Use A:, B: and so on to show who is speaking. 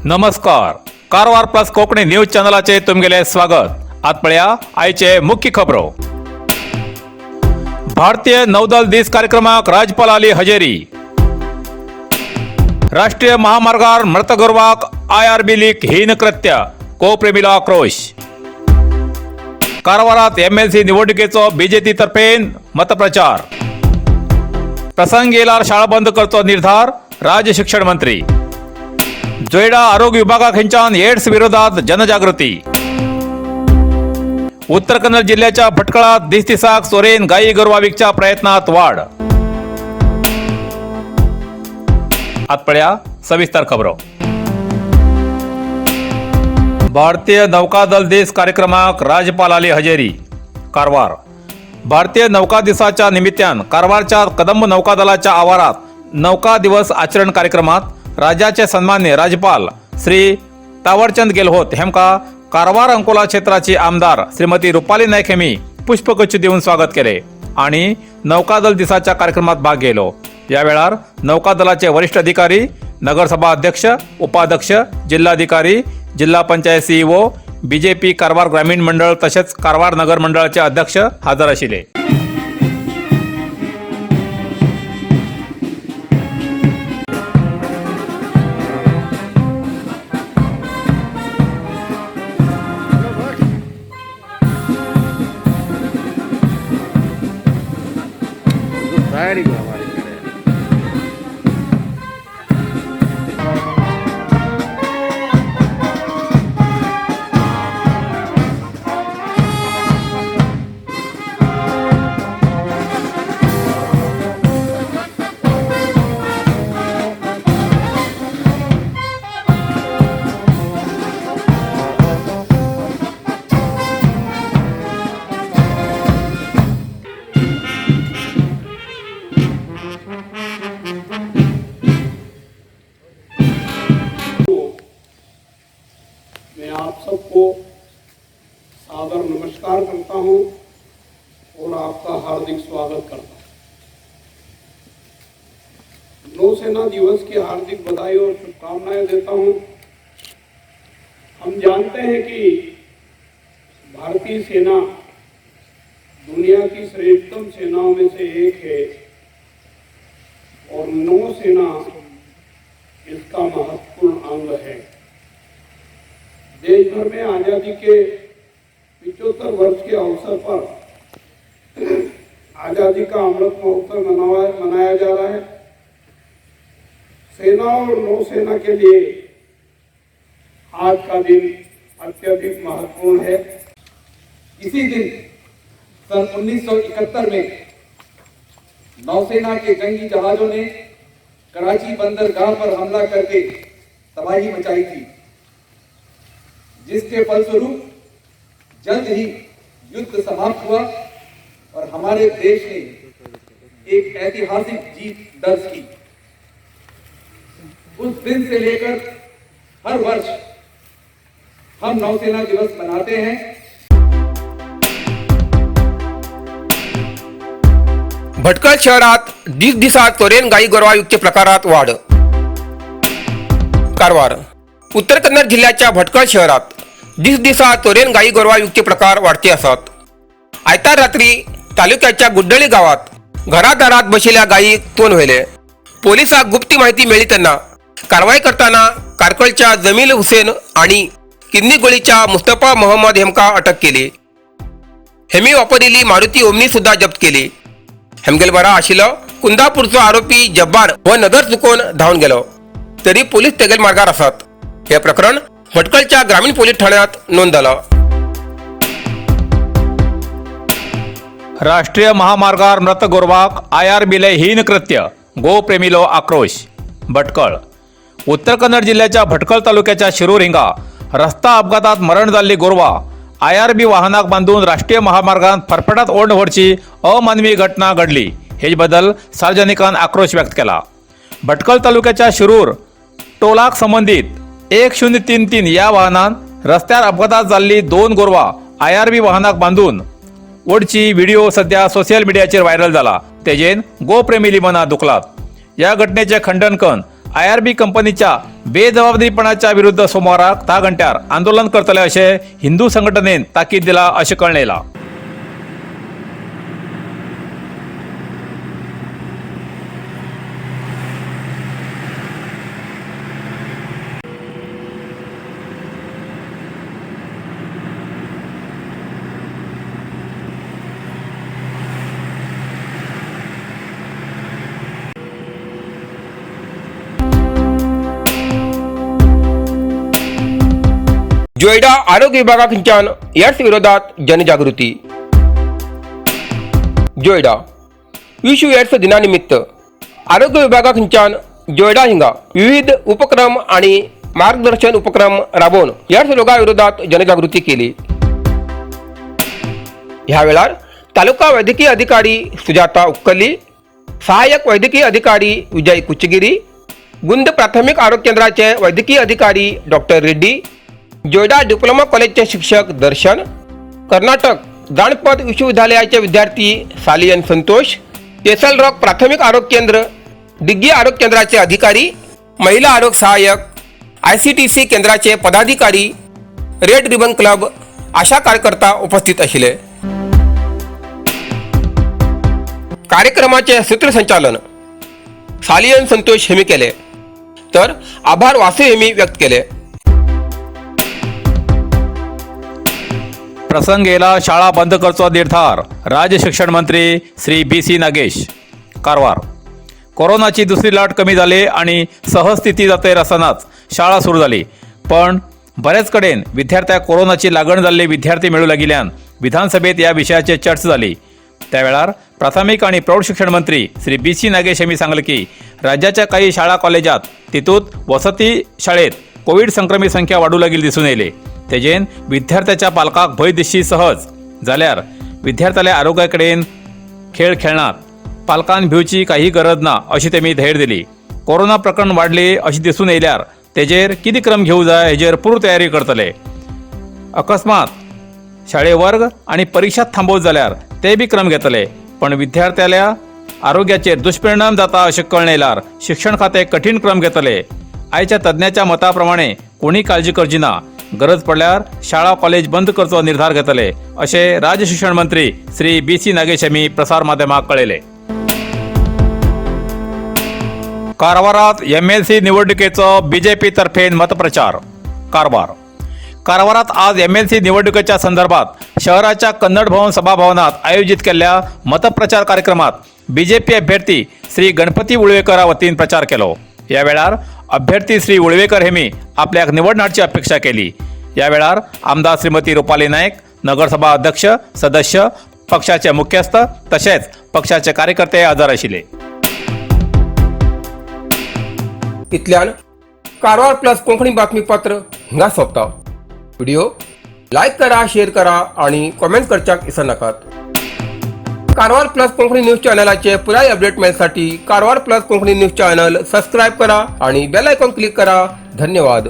A: नमस्कार, Karwar plus Konkani news चॅनलाचे तुमगेले स्वागत. आत पळया आयचे मुख्य खबरो. भारतीय नौदल दीस कार्यक्रमाक राज्यपालाली हजेरी. राष्ट्रीय महामार्गार मृत गोरवाक आयआरबी लीक हीन कृत्य, गोप्रेमीलो आक्रोश. कारवारात एमएलसी निवडणुकीचो बीजेपी तर्फेन मतप्रचार. प्रसंग येयल्यार शाळा बंद करचो निर्धार, राज्य शिक्षण मंत्री. जोयडा आरोग्य विभागा खंयच्यान एड्स विरोधात जनजागृती. उत्तर कन्नड जिल्ह्याच्या भटकळात दिसदिसाक चोरयेन गायी गोरवां विकच्या प्रयत्नात वाढ. आत पळया सविस्तर खबरो. भारतीय नौकादल दीस कार्यक्रमाक राज्यपालाली हजेरी. कारवार. भारतीय नौका दिसाच्या निमित्तान कारवारच्या कदंब नौकादलाच्या आवारात नौका दिवस आचरण कार्यक्रमात राज्याचे सन्मान्य राज्यपाल श्री तावरचंद गेहलोत हेमका कारवार अंकोला क्षेत्राची आमदार श्रीमती रुपाली नाईक हेमी पुष्पगुच्छ दिवन स्वागत केले आणि नौकादल दिसाच्या कार्यक्रमात भाग घेलो. या वेळार नौकादलाचे वरिष्ठ अधिकारी, नगरसभा अध्यक्ष, उपाध्यक्ष, जिल्हाधिकारी, जिल्हा पंचायत सीईओ, बीजेपी कारवार ग्रामीण मंडळ तसेच कारवार नगर मंडळाचे अध्यक्ष हजर आशिल्ले.
B: तयारी हमारी.
C: मैं आप सबको सादर नमस्कार करता हूं और आपका हार्दिक स्वागत करता हूं. नौसेना दिवस की हार्दिक बधाई और शुभकामनाएं देता हूं. हम जानते हैं कि भारतीय सेना दुनिया की श्रेष्ठतम सेनाओं में से एक है और नौसेना इसका महत्वपूर्ण अंग है. देश भर में आज़ादी के 75 वर्ष के अवसर पर आज़ादी का अमृत महोत्सव मनाया जा रहा है. सेना और नौसेना के लिए आज का दिन अत्यधिक महत्वपूर्ण है.
D: इसी दिन सन 1971 में नौसेना के जंगी जहाजों ने कराची बंदरगाह पर हमला करके तबाही मचाई थी, जिसके फलस्वरूप जल्द ही युद्ध समाप्त हुआ और हमारे देश ने एक ऐतिहासिक जीत दर्ज की. उस दिन से लेकर हर वर्ष हम नौसेना दिवस मनाते हैं.
E: भटकळ शहरात दिसदिसा चोरयेन गायी गोरवां विकचे प्रकारात वाढ. कारवार. उत्तर कन्नड जिल्ह्याच्या भटकळ शहरात दिसदिसा चोरयेन गायी गोरवां विकचे प्रकार वाढते आसात. आयतार रात्री तालुक्याच्या गुड्डळी गावात घरादारात बशिल्ल्या गायीक तोंड व्हेले. पोलिसाक गुप्त माहिती मेळ्ळी तेन्ना कारवाय करताना कारकळच्या जमील हुसेन आणि किन्नीगोळीच्या मुस्तफा मोहम्मद हेमका अटक केली. हेमी वापरिल्ली मारुती ओमनी सुद्धा जप्त केली. हेमगेल बरा आशिल्लो कुंदापूरचो आरोपी जब्बार हो नदर चुकोवन धांवन गेलो, तरी पोलीस तेगेल मार्गार आसात. हे प्रकरण भटकळच्या ग्रामीण पोलीस ठाण्यात नोंद झालं.
A: राष्ट्रीय महामार्गार मृत गोरवाक आयआरबीले हीन कृत्य, गोप्रेमीलो आक्रोश. भटकळ. उत्तर कन्नड जिल्ह्याच्या भटकळ तालुक्याच्या शिरूर हिंगा रस्ता अपघातात मरण जाल्ली गोरवा आयआरबी वाहनाक बांदून राष्ट्रीय महामार्गान फरफटात ओढ व्हरची अमानवी घटना घडली. हेज बद्दल सार्वजनिकान आक्रोश व्यक्त केला. भटकळ तालुक्याच्या शिरूर टोलाक संबंदीत 1033 या वाहनान रस्त्यार अपघातात जाल्ली दोन गोरवां आयआरबी वाहनाक बांदून ओडची व्हिडिओ सध्या सोशल मिडियाचेर व्हायरल जाला. तेजेन गोप्रेमीली मनां दुखलात. या घटनेचे खंडन करून आयआरबी कंपनीच्या बेजबाबदारीपणाच्या विरुद्ध सोमवाराक 10 घंट्यार आंदोलन करतले अशें हिंदू संघटनेन ताकीद दिला अशें कळ्ळें येयलां.
E: जोयडा आरोग्य विभागाकडच्यान एड्स विरोधात जनजागृती. जोयडा विश्व एड्स दिनानिमित्त आरोग्य विभागाकडच्यान जोयडा हिंगा विविध उपक्रम आणि मार्गदर्शन उपक्रम राबोवन एड्स रोगाविरोधात जनजागृती केली. ह्या वेळार तालुका वैद्यकीय अधिकारी सुजाता उक्कली, सहाय्यक वैद्यकीय अधिकारी विजय कुचगिरी, गुंद प्राथमिक आरोग्य केंद्राचे वैद्यकीय अधिकारी डॉक्टर रेड्डी, जोयडा डिप्लोमा कॉलेजचे शिक्षक दर्शन, कर्नाटक जानपद विश्वविद्यालयाचे विद्यार्थी सालियन संतोष, केसल रॉक प्राथमिक आरोग्य केंद्र, डिग्गी आरोग्य केंद्राचे अधिकारी, महिला आरोग्य सहाय्यक, ICTC केंद्राचे पदाधिकारी, रेड रिबन क्लब, आशा कार्यकर्ता उपस्थित आशिल्ले. कार्यक्रमाचे सूत्रसंचालन सालियन संतोष हेमी केले तर आभार वासू हेमी व्यक्त केले.
A: प्रसंग येला शाळा बंद करचो निर्धार राज्य शिक्षण मंत्री श्री BC Nagesh. Karwar कोरोनाची दुसरी लाट कमी झाली आणि सहजस्थिती जातेर आसतनाच शाळा सुरू जाली, पण बरेच कडेन विद्यार्थ्याक कोरोनाची लागण जाल्ले विद्यार्थी मेळूं लागिल्ल्यान विधानसभेत ह्या विशयाचेर चर्चा जाली. त्या वेळार प्राथमीक आनी प्रौढ शिक्षण मंत्री श्री BC Nagesh यांनी सांगलें की राज्याच्या काही शाळा कॉलेजात तितूंत वसती शाळेत कोवीड संक्रमित संख्या वाडूं लागिल्ली दिसून येयली. तेजेन विद्यार्थ्याच्या पालकाक भंय दिसची सहज जाल्यार विद्यार्थ्याल्या आरोग्या कडेन खेळ खेळनात, पालकान भिवची काही गरज ना अशी तेमी धैर्य दिली. कोरोना प्रकरण वाडले अशी दिसून येयल्यार तेजेर कितें क्रम घेवं जाय हेजेर पूर्व तयारी करतले. अकस्मात शाळे वर्ग आनी परिक्षा थांबोवत जाल्यार ते बी क्रम घेतले, पण विद्यार्थ्याल्या आरोग्याचेर दुष्परिणाम जाता अशें कळ्ळें येयल्यार शिक्षण खातें कठीण क्रम घेतले. आयच्या तज्ञाच्या मता प्रमाणे कोणी काळजी करची ना, गरज पडल्यार शाळा कॉलेज बंद करचो निर्धार घेतले अशें राज्य शिक्षण मंत्री श्री BC Nagesh यांनी प्रसार माध्यमाक कळयलें. कारवारात MLC निवडणुकीचो बीजेपी तर्फेन मतप्रचार. कारवार कारवारात आज MLC निवडणुकीच्या संदर्भात शहराच्या कन्नड भवन सभाभवनात आयोजित केल्ल्या मतप्रचार कार्यक्रमात बीजेपी अभ्यर्थी श्री गणपती उळवेकरा वतीन प्रचार केलो. या वेळार अभ्यर्थी श्री उळवेकर हेमी आपल्याक निवडून हाडची अपेक्षा केली. या वेळार आमदार श्रीमती रुपाली नायक, नगरसभा अध्यक्ष, सदस्य, पक्षाचे मुख्यस्थ तशेंच पक्षाचे कार्यकर्ते हजर आशिल्ले.
E: इतल्यान कारवार प्लस कोंकणी बातमीपत्र हिंगा सोंपता. व्हिडिओ लायक करा, शेअर करा आणि कॉमेंट करच्याक विसरनाकात. कारवार प्लस कोंकणी न्यूज चॅनलाचे पुराय update मेळसाठी Karwar plus Konkani news channel subscribe करा आणि बेल आयकॉन क्लिक करा. धन्यवाद.